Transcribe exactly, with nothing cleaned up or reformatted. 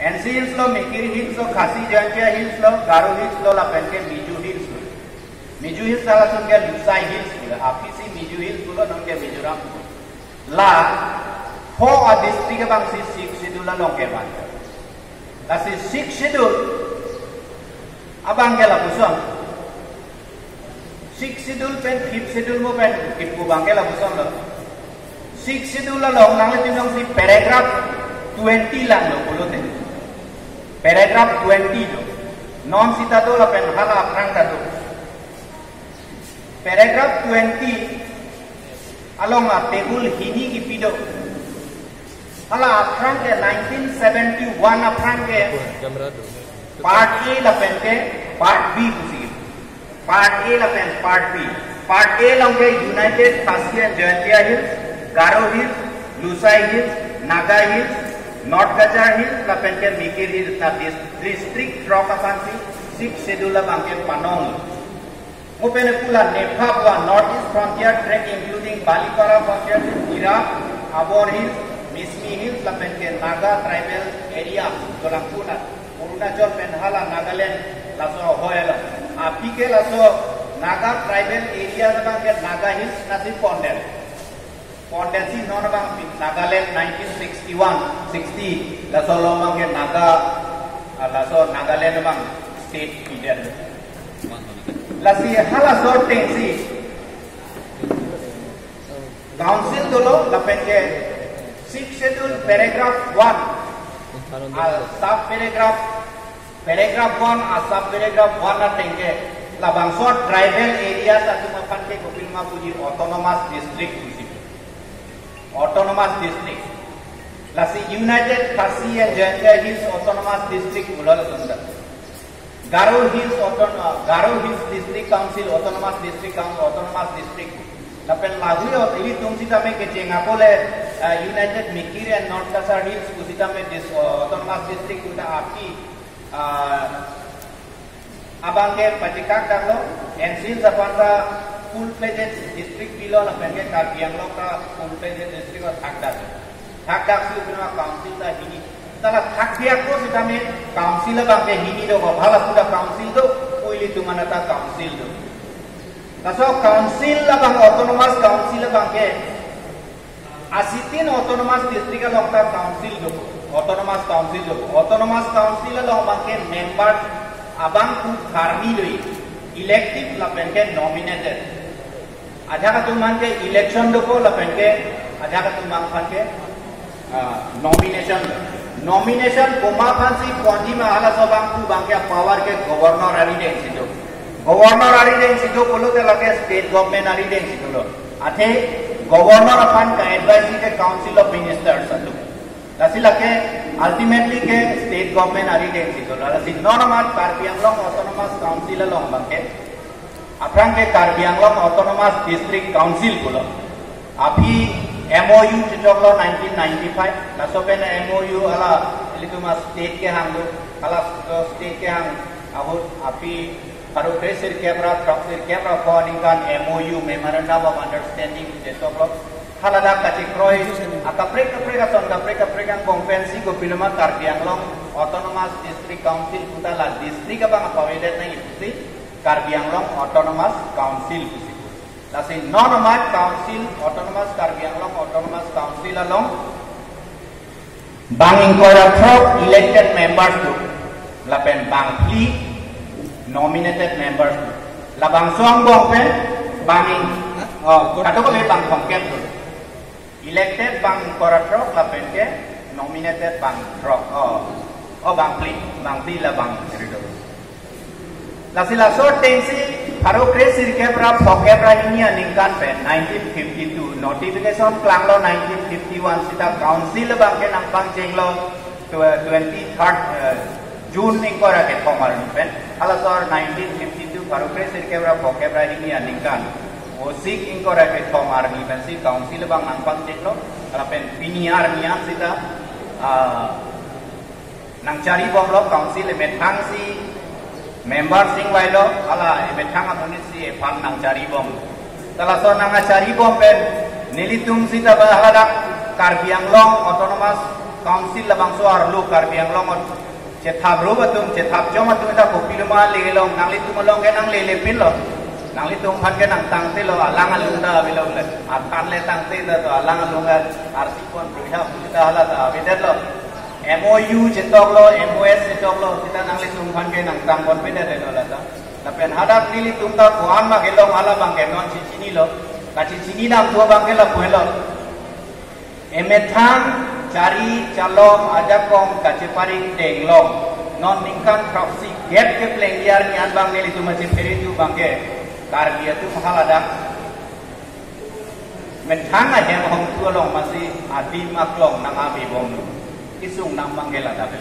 N C Hills lo, Mikir Hills lo, Khasi Jaintia Hills lo, Garo Hills lo, lapen ke Mizo Hills lo. Mizo Hills halason ke Lusai Hills lo. Aphi si Mizo Hills lo, non ke Mizoram lo. La pho a district abang si Sixth Schedule along kevan. Lasi Sixth Schedule abang ke lapuson. Sixth Schedule pen Fifth Schedule mo pen kipu abang ke lapuson lo. Sixth Schedule along nanglitum jongsi paragraph twenty langlo pulote, paragraph twenty do. Non sita do lapen hala aphrang ta do. Paragraph twenty along a table hini kipi do. Hala aphrang ke nineteen seventy-one aphrang ke part A lapen ke part B pusi. Part A lapen part B. Part A along ke United Khasi and Jaintia Hills, Garo Hills, Lusai Hills, Naga Hills, North Cachar Hills lapen ke Mikir Hills, ta dis-, district throk aphan si Sixth Schedule abang ke panong. Mo pen pu la nepha pu a North East Frontier Tract including Balipara Frontier, Tirap, Abor Hills, Mismi Hills lapen ke Naga Tribal Area, dolang punat Arunachal pen hala Nagaland laso hoi lo. Aphi ke laso Naga Tribal Area abang ke Naga Hills nasi pondet. Pondet si non abang pi Nagaland nineteen sixty-one, sixty, laso along abang ke Naga, ah, laso Nagaland abang state pidet. Lasi halaso ateng si council dolo lapen ke Sixth Schedule paragraph one, ah, sub paragraph, paragraph one a sub paragraph one ateng ke labangso tribal areas atum aphan ke kopiloma puji autonomous district pusi. Autonomous district. Lasi United Khasi and Jaintia Hills Autonomous District pulo latum ta. Garo Hills Auton-, uh, Garo Hills District Council, Autonomous District Council, Autonomous District. Lapen lahui ot ilitum sitame kecheng apot le, uh, United Mikir and North Cachar Hills pu sitame dis-, uh, Autonomous District pu ta aphi, uh, abang ke pachekak daklo, N C Hills aphan ta full-fledged district pilo lapen ke Karbi Anglong ta full-fledged district thakdak. Thakdak si upinama council ta hini. Tala thakdiya ko sitame council abang ke hini do ko, hala puta council do, pu ilitum anat ta council do. Laso council abang, autonomous council abang ke asitin autonomous district along ta council do, autonomous council do. Autonomous council along abang ke member abang ku karmi do, elective lapen ke nominated. Ajak atum aphan ke election dopo lapen ke ajak atum aphan ke, ah, nomination. Nomination komat aphan si ponji ma, halaso abang pu abang ke power ke governor arideng si do. Governor arideng si do pulote lake state government arideng si dolo. Athe governor aphan ka-advise ke Council of Ministers atum. Lasi lake ultimately ke state government arideng si dolo. Lasi non amat Karbi Anglong Autonomous Council along abang ke aphrang ke Karbi Anglong Autonomous District Council pulo. Aphi M O U chechoklo nineteen ninety-five. Laso pen M O U hala ilitum a-state kehang do. Hala state kehang ahut aphi pharo kre sirkep ra throk sirkep ra pho aningkan M O U, Memorandum of Understanding, chechoklo. Hala dak kachekroi akaprek kaprek ason kaprek kaprek angbong pensi kopiloma Karbi Anglong Autonomous District Council puta la district abang apavedet nangji pusi Karbi Anglong Autonomous Council pusi. Lasi non amat council, Autonomous Karbi Anglong Autonomous Council along bang ingkoi ra throk elected members do, lapen bang phli nominated members do. Labangso angbong pen bang ing-, oh, kadokave bang thomkep do. Elected bang ingkoi ra throk lapen ke nominated bang throk. Oh, oh, bang phli, bang phli la bang ri do. Lasi laso ateng si pharo kre sirkep ra phokep ra hini aningkan pen nineteen fifty-two, notification klanglo nineteen fifty-one, sita council abang ke nangpangchenglo tw-, twenty-third, eh, June ingkoi ra kethom arni pen. Halaso nineteen fifty-two pharo kre sirkep ra phokep ra hini aningkan, Vosik ingkoi ra kethom arni pensi council abang nangpangchenglo, lapen pini arni an sita, ah, nangcharibomlo, council emethang si member singvailo, hala emethang amonit si ephan nangcharibom. Ta laso nangcharibom pen nelitum sita ba hadak Karbi Anglong Autonomous Council labangso arlo Karbi Anglong ot chethap rup atum, chethap chom atum ta kopiloma le long, nanglitum along ke nanglelepinlo. Nanglitum aphan ke nangtangtelo, alang alung ta avelong le. Athan le tangte ta to, alang alung ta arsi pon prihap ta hala ta avedetlo. M O U chetoklo, M O S chetoklo, seta nanglitum aphan ke nangtang ponpedetlo la ta. Lapen hadak nelitum ta ko-an ma kelong hala abang ke non chichinilo. Kachichinidam thu abang ke lapulo. Emethang chari chalom ajakong kacheparing denglong. Non ningkan phraksi get kepleng diar nian abang nelitum achephere thu abang ke Karbi atum haladak methang ahem hong thu along masi adim aklong nang-abibom. Isung nang abang ke ladak.